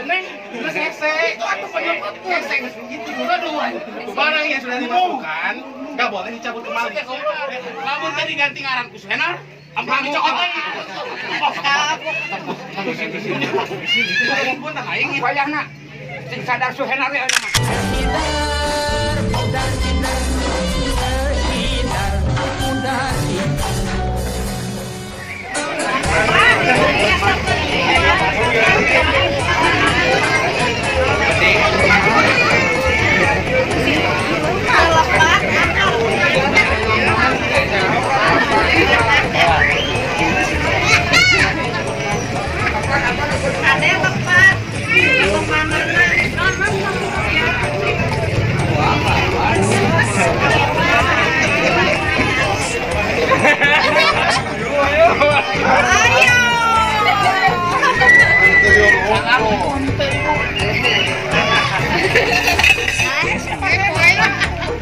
Neng, geus hese. Itu atuh penyokotkeun. Hese geus begitu. Barang yang sudah dimasukkan enggak boleh dicabut kembali. Lamun tadi ganti ngaran ku Suhenar, ampun dicokot deui. Wayahna sing sadar Suhenar we mah.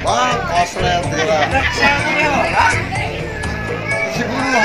Wah, koslet ya. Si guru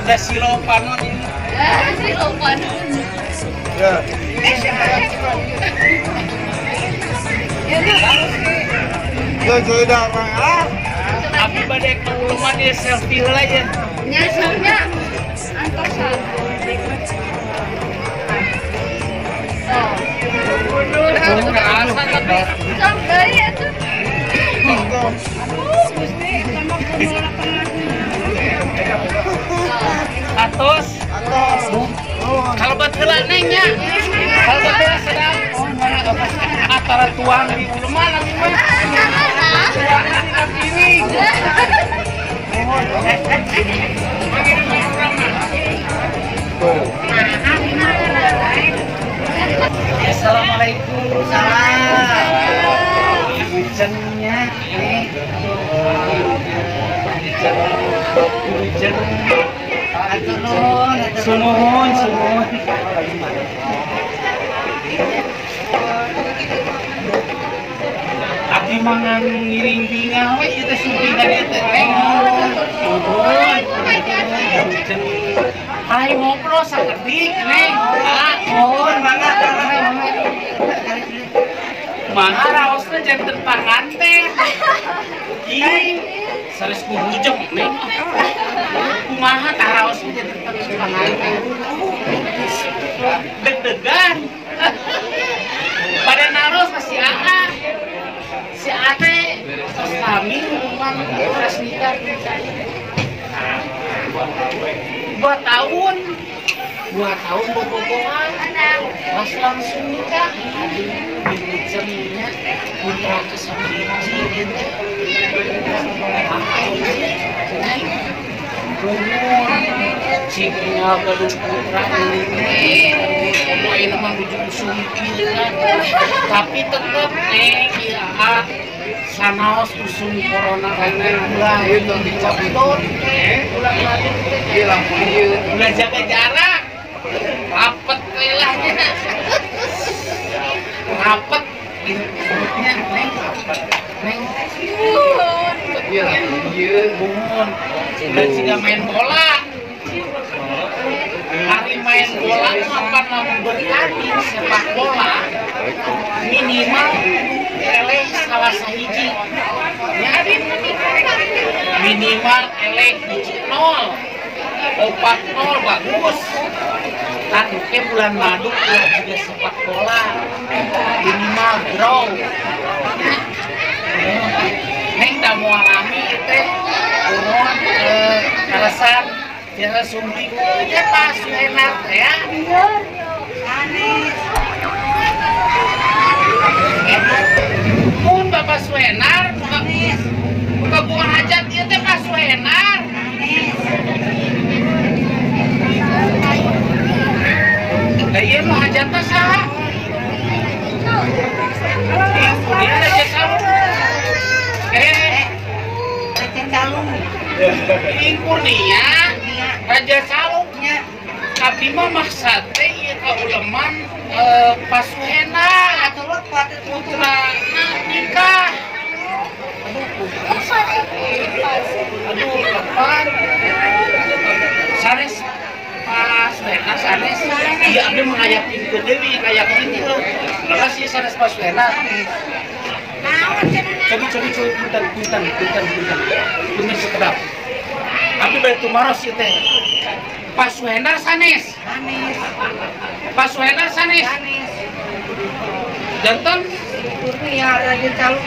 Ada silopanon ini. Silopanon. Ya. Abi bade kauluman dia selfie heula ya. Nya antosan. Atos. Kalau heula neng nya. Kalau heula sedang antara tuang di uluman abi mah. Tuang di piring. Assalamualaikum. Salam. Ibu Cennya ini. Ibu Cen. Sunuhun, sunuhun. Abdi mangan ngiring bingah we ieu teh sumping ka dieu teh. Nuhun. Hai ngobrol sakedik neng. Nuhun mangga. Mangga raosna janten panganten. Ih, sanes ku hujeng neng. Kumaha tah raosna janten panganten. Deg-degan. Pada naros ka si Aa. Si Aa teh tos lami hubungan beres nikah. 2 tahun. 2 tahun bobogohan. Pas langsung nikah. Diucapnya putra ke sabiji gitu. Cingnya gaduh putra ini. Pokoknya mah nuju usum tapi tetep neng ya sanaos usum corona kene ulah dicabut ulah ulah jaga jarak rapet welahnya rapet nya neng neng ieu buhun ulah siga main bola. Hari main bola kapan lamun bertanding sepak bola minimal eleh salah sahiji ya, minimal eleh 1-0 4-0 bagus kan ke bulan madu ulah juga sepak bola minimal draw neng da moal rame teh urang kalesan biasa sumping ya Pak Suhenar ya. Mun Bapak Suhenar buka bukan hajat ieu teh Pak Suhenar. Iing Kurnia Raja Saluknya. Abdi mah maksad teh ieu kauleman Pasuhena atuh lepat putrana nikah. Aduh, lepat. Sanes Pasuhena sanes. Ieu abdi mah ngayakinkeun deui, ngayakinkeun. Leres ieu sanes Pasuhena. Cobi punten punten sekedap. Abdi bade tumaros ieu teh. Pak Suhendar sanes. Pak Suhendar sanes. Jantan Kurnia Raja Caluk.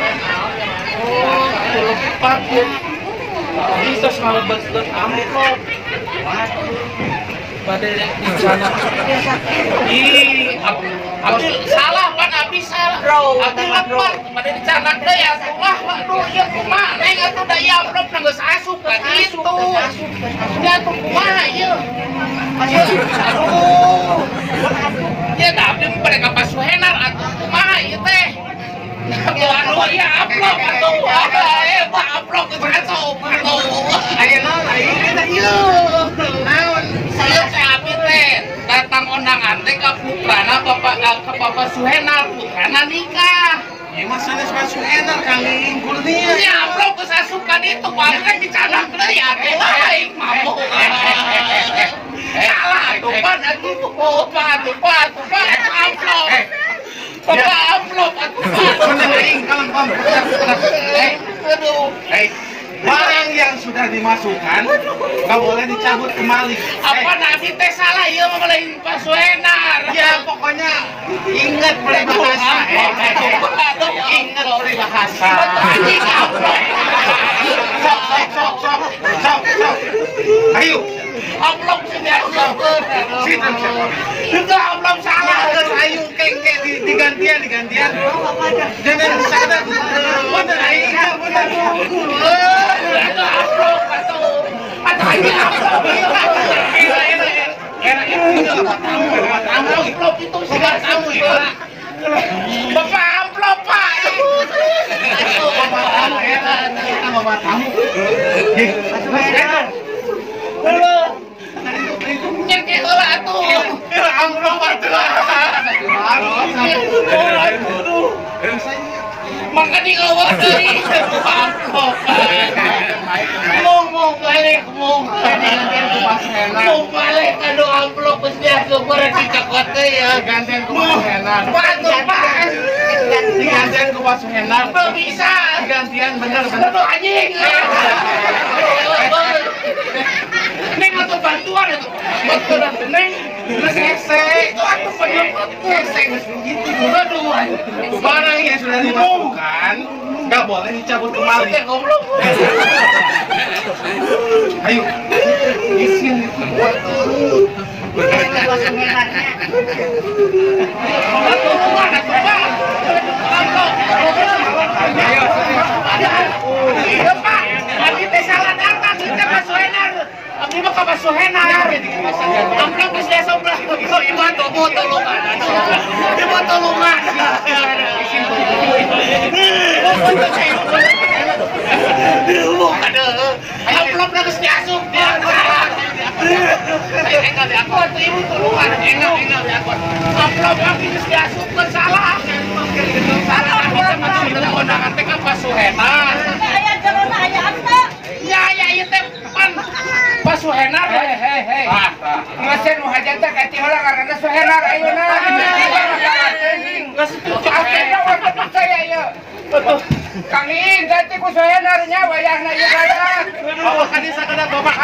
Oh, lepat ya. Bisa ngalebetkeun amplop. Bade di sana. Ih, abdi salah pan abdi salah. Abdi lepat bade dicanak deui atuh lah. Waduh, ieu kumaha neng atuh da ieu amplop geus asup ka ditu. Nya atuh kumaha ieu? Aduh. Ya da abdi mah bade ka Pak Suhendar atuh kumaha ieu teh? Aduh, ieu amplop atuh. Pak amplop geus asup atuh. Aya naon aya teh ieu? Naon? Saya teh abdi teh datang undangan teh ka putrana Bapak ka Bapak Suhendar, putrana nikah. Ieu mah sanes Pak Suhendar Kang Iing Kurnia. Nya amplop geus asup ka ditu, abdi kan dicanak deui atuh aing mabok. Salah atuh pan atuh atuh Pak atuh Pak amplop. Bapak amplop atuh Pak. Bener aing kalem pam. Aduh. Barang yang sudah dimasukkan nggak boleh dicabut kembali. Apa nabi teh salah ieu mah lain Pak Suhendar. Ya pokoknya ingat peribahasa. Ingat peribahasa. Sok sok sok sok sok. Ayo. Amplop sini amplop. Itu amplop salah. Ayo kengke digantian digantian. Jangan sadar. Bener aing bener. Itu amplop atau ini amplop. Amplop itu sudah tamu ya. Bapak amplop Pak. Bapak tamu ya. Bapak tamu. Nyengke heula atuh. Amplop atuh. Mangka dieuweuh deui. Amplop. Mong balik mong. Mong balik aduh amplop geus diasup bareng dicokot deui ya. Gantian ku Pak Suhendar. Atuh Pak. Digantian ku Pak Suhendar. Teu bisa. Gantian bener bener. Aduh anjing. Neng atuh bantuan atuh. Bantuan neng. Geus hese. Itu atuh penyemprot hese geus gitu. Aduh. Barang yang sudah dimasukkan nggak boleh dicabut kembali. Goblok. Ayo. Isin. Ayo Pak, abdi teh salah datang kita Pak Suhendar. Abdi mah ka Pak Suhendar. Amplop geus diasuplah. Ibu atuh bu tulungan. Ibu tulungan. Amplop geus diasup. Enggak diangkut ibu tulungan. Enggak diangkut. Amplop abdi geus diasupkeun salah. Salah kita masih undangan teh ka Pak Suhendar. Aya jerona aya anta. Ya ya ieu teh pan Pak Suhendar. Hei hei hei. Ngesen nu hajat teh ka heula karena Suhendar ayeuna. Geus setuju Akhirna warga percaya ieu. Kang Iing ganti ku Suhendar nya wayahna ieu badak. Bawa ka desa kada bapak.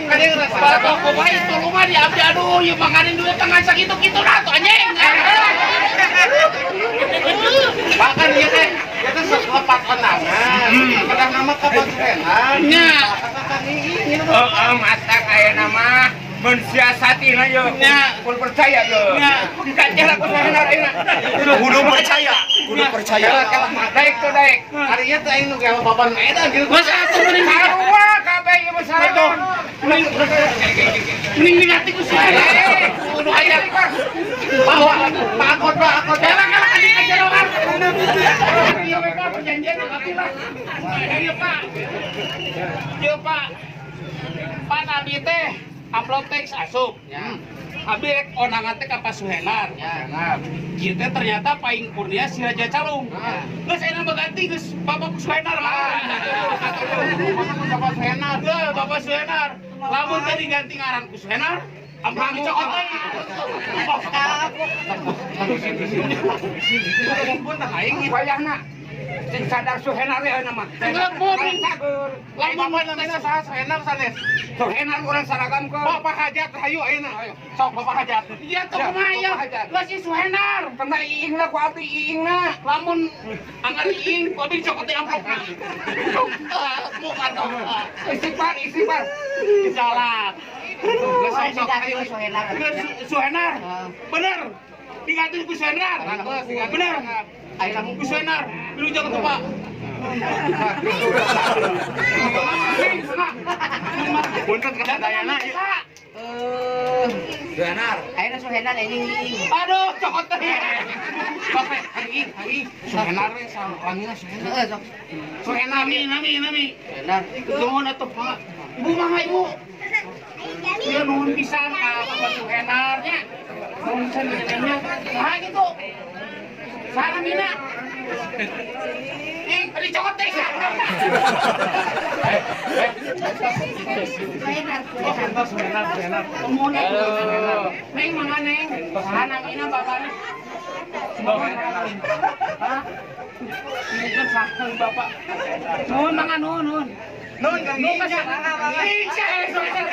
Ka dieu rasa. Bapak kumaha tulungan di abdi aduh ieu manganin duit tangan sakitu-kitu dah atuh anjing. Bahkan ieu teh ieu teh lepat kondangan. Kadang nama ka Pak Suhendar. Nya. Kang Iing ieu. Heeh, matak ayeuna mah mensiasati lah yo. Nya. Kudu percaya yo. Nya. Diganti lah ku Suhendar ayeuna. Kudu percaya, kudu percaya. Daek tuh daek. Ari ieu teh aing nu gawe baban edan gitu. Masa atuh mending Sarua kabeh. kabeh ieu mah saragam. Mending diganti ku Suhenar. Kudu aya. Bawa Pak Akot, Pak Akot. Kalah ka di kajeroan. Ieu we Pak perjanjian abdi lah. Ieu Pak. Ieu Pak. Pak Nabi teh amplop teks asup. Abi rek onangan teh ka Pak Suhenar. Ieu teh ternyata Paing Kurnia si Raja Calung. Geus ayeuna mah ganti geus Bapak Suhenar lah. Bapak Suhenar, heuh Bapak Suhenar. Lamun teh diganti ngaran ku Suhenar, amplop dicokot deui. Aing wayahna. Sing sadar Suhenar ayeuna mah. Lamun mah namina saha Suhenar sanes. Suhenar urang saragam ke. Bapak Hajat hayu ayeuna. Sok Bapak Hajat. Iya tuh kumaha ieu? Lah si Suhenar. Kena iingna ku abdi iingna. Lamun anggar iing ku abdi dicokot deui amplopna. Muka dong. Istighfar, istighfar. Salah. Suhenar. Suhenar. Bener. Diganti ku Suhenar. Bener. Ku Suhenar. Lu jangan tuh Pak. Punten ka sadayana ieu. Suhenar. Ayeuna Suhenar ini. Aduh, cokot teh. Bapak, aing, aing. Suhenar we salamina Suhenar. Heeh, sok. Suhenar nami, nami. Suhenar. Nuhun atuh, Pak. Ibu mah ibu. Ieu nuhun pisan ka Bapak Suhenar nya. Nuhun pisan nya. Saha kitu? Saha namina? Ih, tadi cokot teh. Suhenar. Suhenar, Suhenar. Nuhun atuh Suhenar. Neng mangga neng. Saha namina bapana? Hah? Ini kan saha bapak. Nuhun mangga nuhun, nuhun. Nuhun Kang Nuhun Iing. Ing, Suhenar.